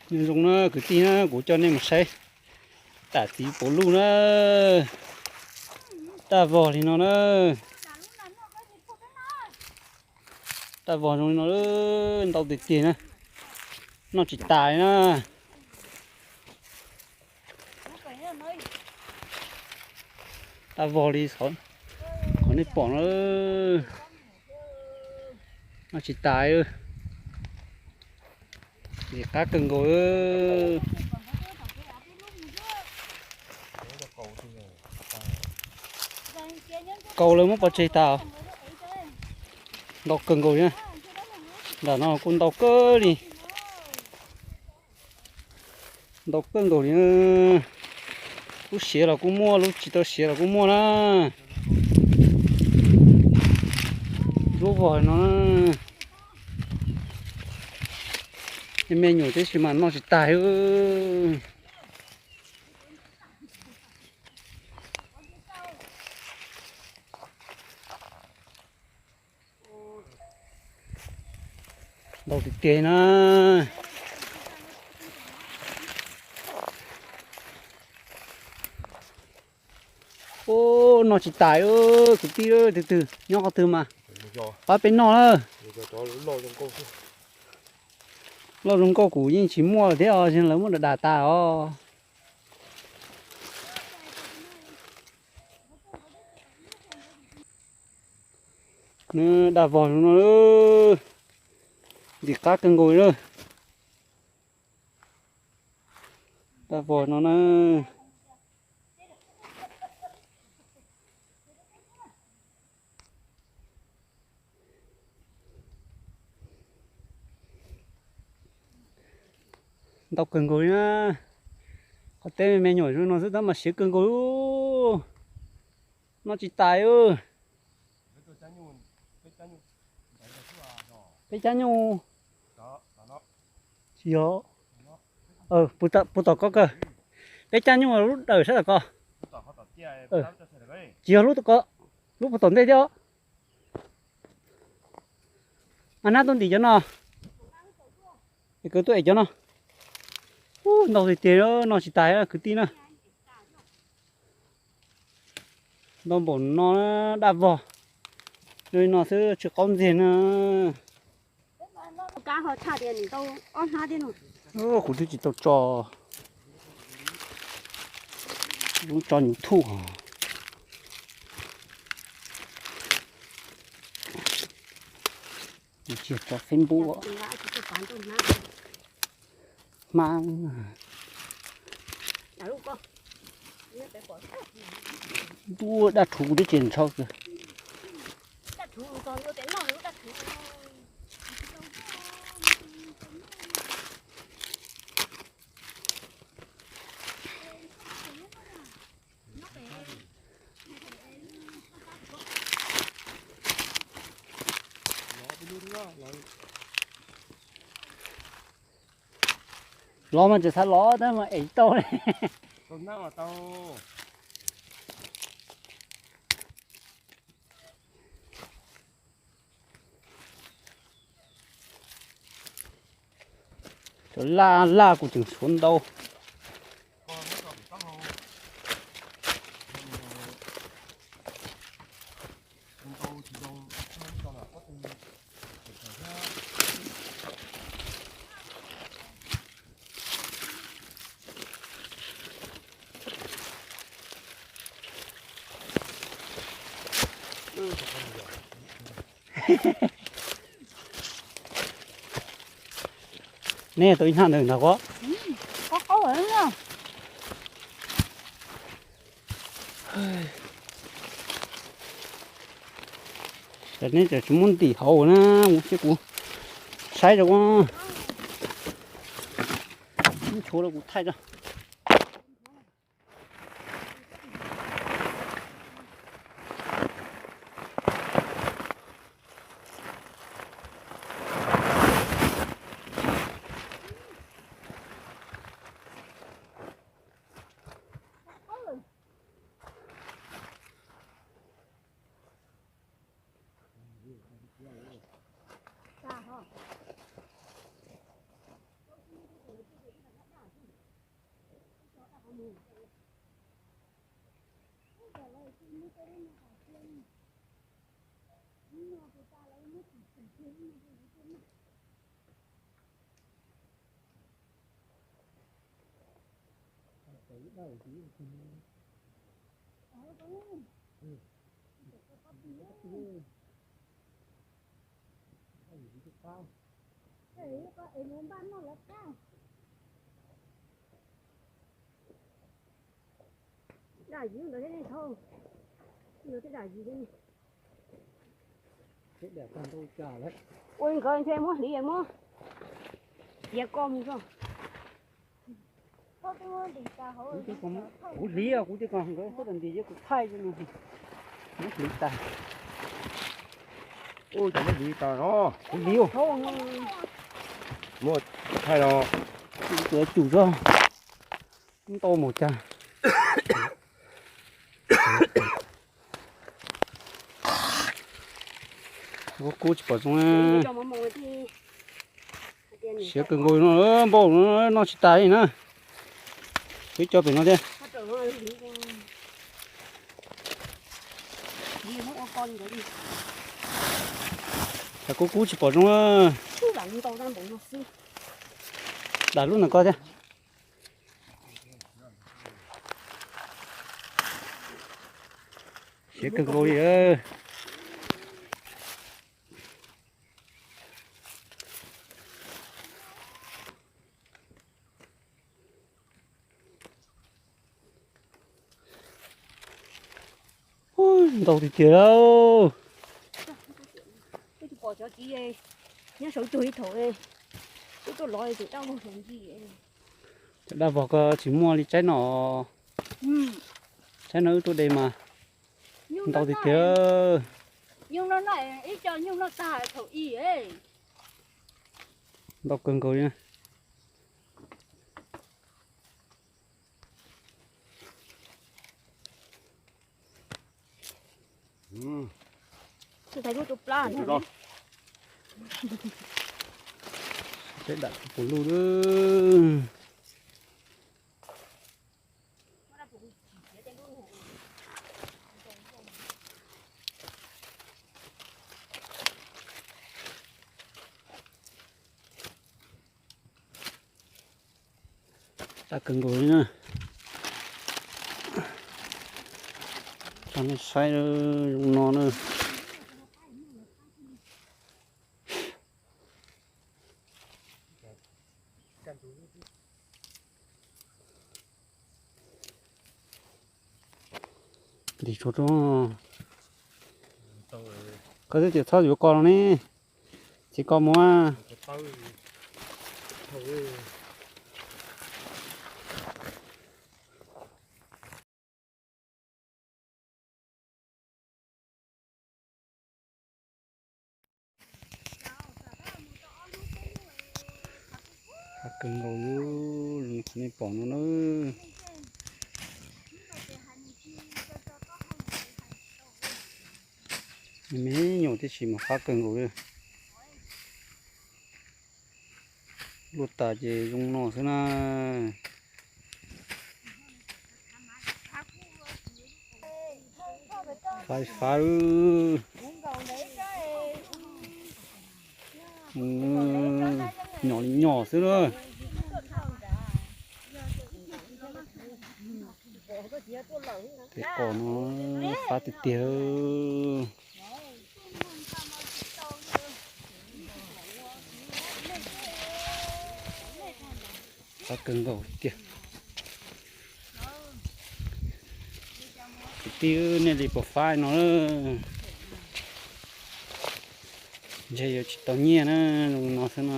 Nyob zoo na kwv tij na, kuv coj nej mus saib tam txiv puav luj na, daj vog li no na. Daj vog zoo li no, ntau tiag tiag na, noj tsis tas li na. Daj vog li qhov nej pom no, noj tsis tas. Lim qab kawg nkaus. Kaus lawv muab pov tseg tas. Ntau kawg nkaus li. Nram no kuj ntau kawg li. Ntau kawg nkaus li. Lub siav los kuj muaj, lub tsis tau siav los kuj muaj na. Lub vog no me me nyuam tib si mas noj tsis tas. Ntau tiag tiag na. Ub, noj tsis tas. Kwv tij, tus twg nyob qhov twg mas pab peb noj na. Loj zoo nkauj kuv yeej tsis muaj thiab os, lawv muab dag dag tas os. Daj vog no, lim qab kawg nkaus li. Daj vog no na. Ntau kawg nkaus li na. Qhov teb me me nyuam zoo no xwb tab mas siav kawg nkaus li. Noj tsis tas. Peb cab nyuj. Tsis yog. Puag tom ko kawg. Peb cab nyuj lub dawm sab tom ko. Tsis yog lub tom ko, lub puag tom ntej thiab. A, nab tuaj ntim cov no. Es kawg tuaj ev cov no. Ub, ntau tiag tiag, noj tsis tas kwv tij na. Ntau npaum no, daj vog li no xwb tsis qaub ntxiag na. Kuv twb tsis tau tso, tso nyuv thuj. Tso Facebook. Hma, ntuj, daj rhuv kuv twb tsis ntshaw kiag. Los mas tseem xav los tab mas ev tau li. Cov laj laj kuv tseem tshuav ntau. Nej tau ib hnab ntawd ntag. Neb tsis muab ntim hauv na, mus seb kuv saib rau. Tshuav rau kuv thaij rau. Dam yim ntawd thiab ne, thauj, ntawd thiab dam yim thiab ne. Ua nkawd ntshe muab hliv muab txiav koj mus tso. Kuv hliv, kuv tias kom nkawd xub tas nti ces kuv thaij no, muab hliv tas. Ua cas muab hliv tas no, kuv hliv. Muab thaij no, kuv tsum tso, ntau mus cas. Kub kub tsis pom zoo na. Siav kawg nkaus no, npau no noj tsis tas li na. Peb coj pem no thiab. Cas kub kub tsis pom zoo. Dam lub ntawm ko thiab. Siav kawg nkaus li. Ntau tiag tiag. Nyob saum cuag ib thaum wb tuaj lov ces dab vog saum ncig. Cov dab vog ko tsis muaj li tsaib no. Tsaib no wb tuaj de mas ntau tiag tiag. Nyuj no noj ib co nyuj noj tag thaum ub. Ntau kawg nkaus li na. Peb dam puv lug lawm. Dam kawg nkaus li na. Rau nej saib zoo no na. Ntim tshuaj rau. Koj twb tias txhob yuav koj los ne. Txiv koj mus. Qab kawg nkaus li, nej pom no na. Me nyuam tib si mas qab kawg nkaus li. Luaj tas ces zoo no xwb na. Faib faib. Nyom li nyom xwb na. Tej qos no fab tiag tiag. Fab kawg nkaus tiag. Kwv tij, nej li puas fab no? Ntshe yuav tsis tau nyiaj na, zoo no xwb no.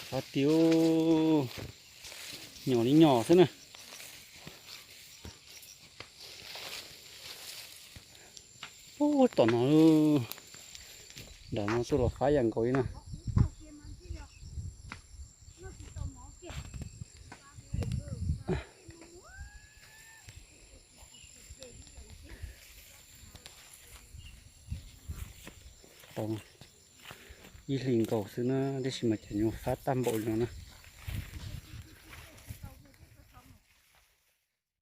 Fab tiag, nyom li nyom xwb na. Ub, tom no, nram no tuaj los fab yam nkaus li na. Ib hlis nkaus xwb na, tab sis mas cov nyuag fab tag npaum li no na.